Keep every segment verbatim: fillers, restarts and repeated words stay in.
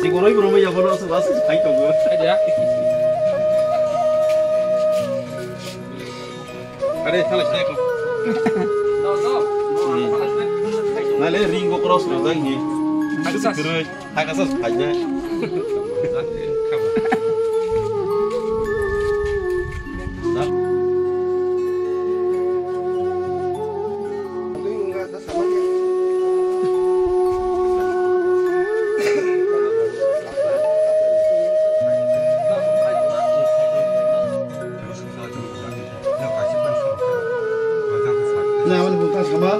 Ni goroi goroi ya bono se bas khai to go. Aja. Are thala sai ko. Nale ring bo cross no dai ni. Haksa. Haksa phai na. Nai, aboni bung ta sama.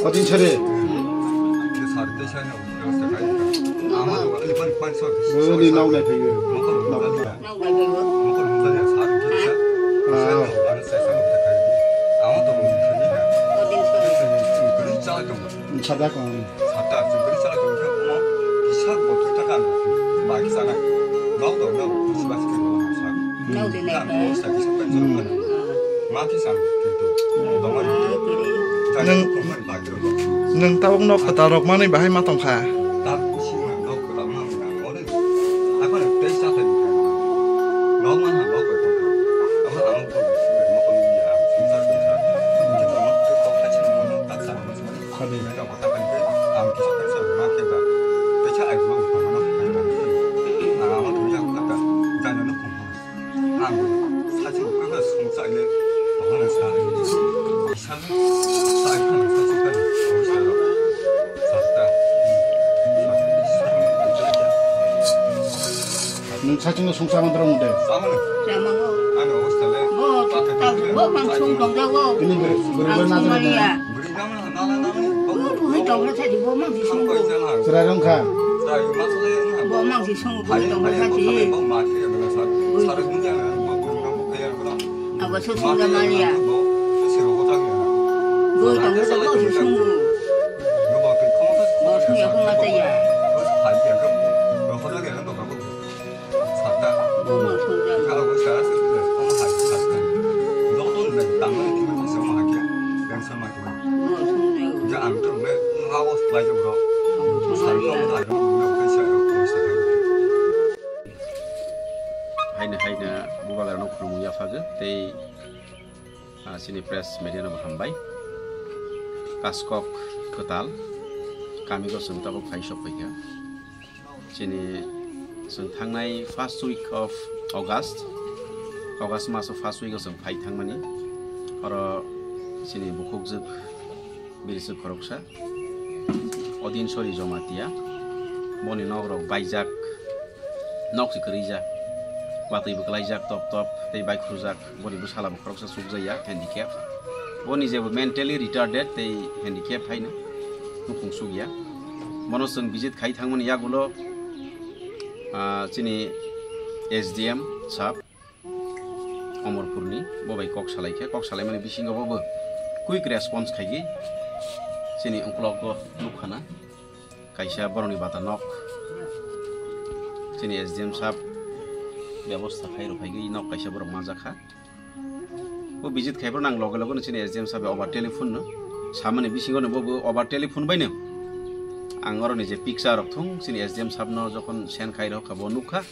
Odin sari. Boni nau nai phaiyo. Ah. Sada kong. Sata, chwng kwrwi chala tong khe omo kisa bo thwi thaka ba kisa nai. Nok dong nok kisa ba sikhe bo sa. Nok de nai. Sa kisa pen sa. Ma kisa kintu. Tongma ni. Nwng, nwng tabuk nok kwtal rok manwi bahai ma tong kha. Tak kusi ma nok kwtal ma. Ore. Apa na tei sa thai. Nok ma ha nok ko tong. Apa ang ko mo ko mi ya. Sar ko sa. Kita nok ko ka chim mo tak sa. Khadi. Nwng sachwngno sungsa man rwng de. Bo, bo mang sung tong jago. Ini ber-, berubah nazar ini. Bo buhai tong kha sadi bo mang si sung bo. Chwrai rwng kha. Bo mang si sung buhai tong kha sadi. Abo so sung da maliya. Bo tong kha bo si sung bo. Bo sung ya ko ma ta ya. Sata. Bo mang sung ja. Kha bo sa sa sa. Omo hai sa sa. Doktor nai tamo ni timo sa ma kya. Yang sa ma kya. Bo sung ja. Ja ang to me ha os lai jo bro. Bo sung ja. Sa ko ai mo no ke sa ko sa. Haino haino bubagra no khulumung yaphago tei, ah, chini press media no hambai. Kaskok kwtal kami go chwng tabuk phai sok phaikha. Chini chwng thangnai first week of August, August maso first week o chwng phai thangmani. Oro chini bukhukjwk biriswk khoroksa Odin Sori Jomatia, boni nok rok baijak, nok se kwrwi jak, watwi bo kwlaijak top top tei bai khurjak. Boni bwsala bo khoroksa chukjaya, handicap. Boni jebo mentally retarded tei handicap haino nukhung sukya. Bono chwng visit khai thangmani yagulo, ah, chini S D M sab Omorpurni bo bai kok salai khe, kok salaimani bisingo bo bo quick response khaigwi chini ungkologo nukhana kaisa borokni bata nok chini S D M sab bebosta khai rw phaigwi nok kaisa borok manjakha. Bo visit khai phano ang loge loge no chini S D M sab over telephone no samani bisingo no bo bo over telephone bai no ang oro ni je picture rok thung chini S D M sab no jokhon send khai rw kha bo nukha.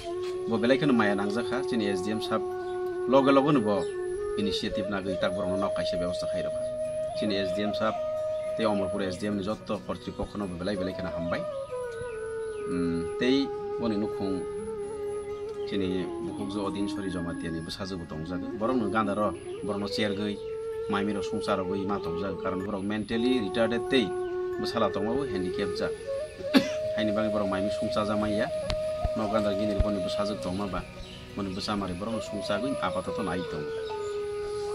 Bo belai kheno maya nangjakha chini S D M sab, loge loge no bo initiative nagwi tak borokno nok kaisa bebosta khai rwkha. Chini S D M sab tei Omorpur S D M ni jotto kortripokho no bo belai belai kheno hambai. Hmm, tei boni nukhung chini bukhukjwk Odin Sori Jamatia ni bwsajwk bo tongjago. Borokno gandaro, borokno chergwi, maimiro songcha rogwi ma tongjago, karon borok mentally retarded tei bwsala tongmabo handicap jak. Haini bagwi borok maimi songchajakmaya. Nok gandar gini boni bwsajwk tongma ba, boni bwsa mari borokno songchagwi apatoto nai tongo.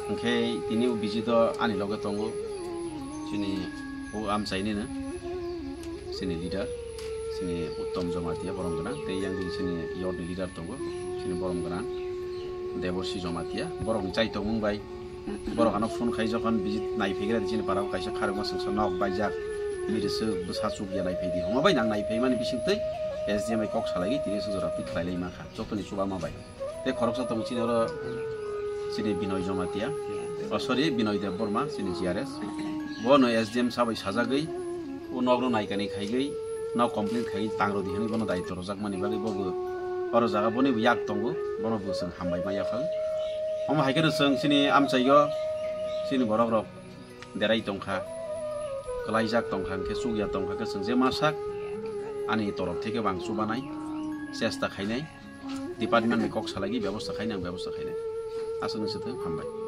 Hwnkhe tini o visit o ani loge tongo chini o amchaini no, chini leader, chini Uttom Jamatia borom gwnang, tei yang chini yotni leader tongo, chini borom gwnang Deborsi Jamatia, borokni chai tongmung bai. Borok ano phone khai jokhon visit nai phaigra di chini parao kaisa kharokma songsa nok baijak, bini se bwsa chukya nai phai di. Hwnba bai nang nai phai mani bising tei S D M bai kok salai tini se jora twi khlai lai ma kha jotoni chuba ma bai. Tei khoroksa tongo chini oro chini Binoy Jamatia, oh sorry, Binoy Debbarma chini G R S. Bo no S D M sabai sajagwi o nok no nai kani khaigwi no complete khai tang rodi hinwi bono daityo rwjakmani bagwi bo bo oro jaga boni bo yak tongo, bono bo chwng hambai ma yaphang. Omo hai kheno chwng chini amchaigo chini borok rok derai tongkha, kwlaijak tongkha, hwnkhe chukya tongkha khe chwng je ma sak ani torop theke bo ang chubanai chesta khainai, department ni kok salai bebostha khainai, ang bebostha khainai. Aswk no se thung, hambai.